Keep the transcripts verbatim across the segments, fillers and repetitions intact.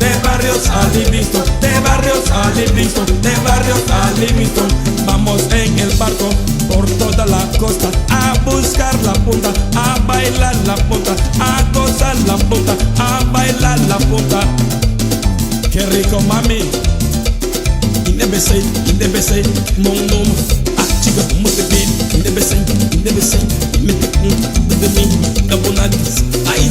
De barrios al Livingstone, de barrios al Livingstone, de barrios al Livingstone. Vamos en el barco por toda la costa a buscar la punta, a bailar la punta, a gozar la punta, a bailar la punta. Qué rico, mami. Indebesei, indebesei, mondum. Ah, chica, como te vi. Indebesei, indebesei, me te, mm, de mí, cabonadis. Ay.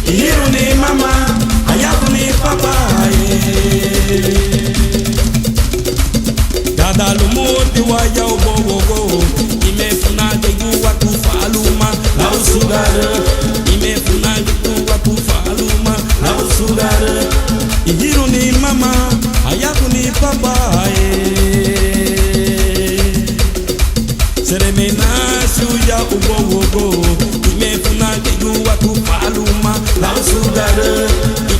Ihiruni mama, ayahuni papa, eh. Gada lumuti waya ubowogo, ime funa gegu watu faluma, lau sugara. Ime funa gegu watu faluma, lau sugara. Ihiruni mama, ayahuni papa, eh. Seremenasiu ya ubowogo, ime funa gegu watu faluma, lau sugara.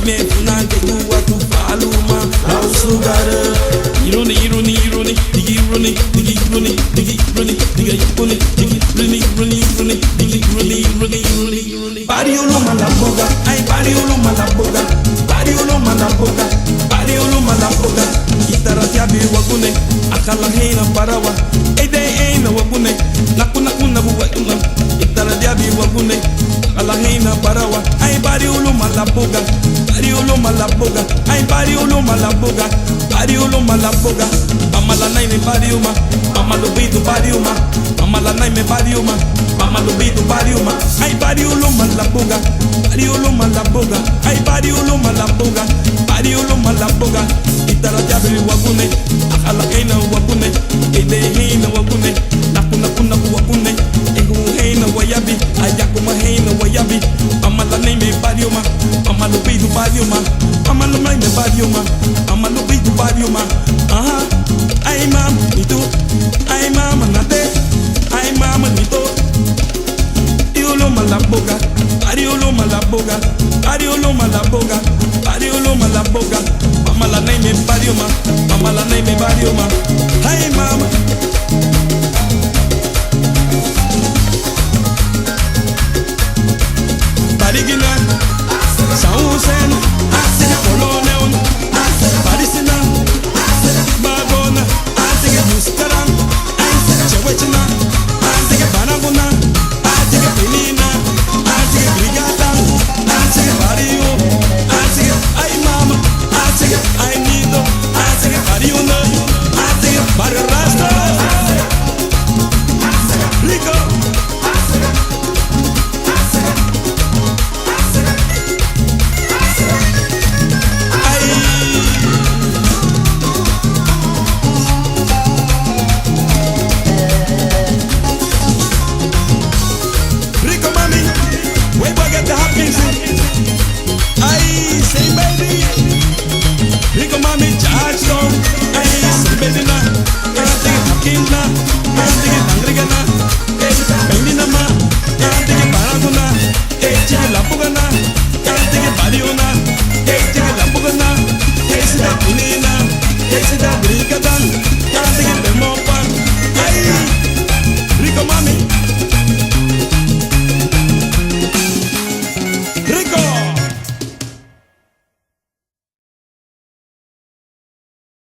Ime funa gegu watu faluma, lau sugara. Iruni, iruni, iruni, digi iruni, digi iruni, digi iruni, digi iruni, digi iruni, iruni, iruni, digi iruni, iruni, iruni, iruni. Bariu luma labuga, ay, bariu luma labuga, bariu luma labuga, bariu luma labuga. Itaratiabi wagune, akalaheina barawa, eidei eina wagune, naku naku nabu wagune. Itaratiabi wagune, akalaheina barawa, ay, bariu luma labuga, bariu luma labuga, ay, bariu luma labuga. Bariu luma labuga, bamala naime bariuma, bamalubidu bariuma, bamala naime bariuma, bamalubidu bariuma. Ay, bariu luma labuga, bariu luma labuga, ay, bariu luma labuga, bariu luma labuga. Itaratiabi wagune, akalaheina wagune, eideheina wagune, naku naku naku wagune, ehuheina wayabi, ayakumaheina wayabi, bamala naime bariuma, bamalubidu bariuma, bamalu naime bariuma, bamalubidu bariuma. Aha. Ay mama nitu, ay mama nate, ay mama nitu. Bariu luma labuga, bariu luma labuga, bariu luma labuga.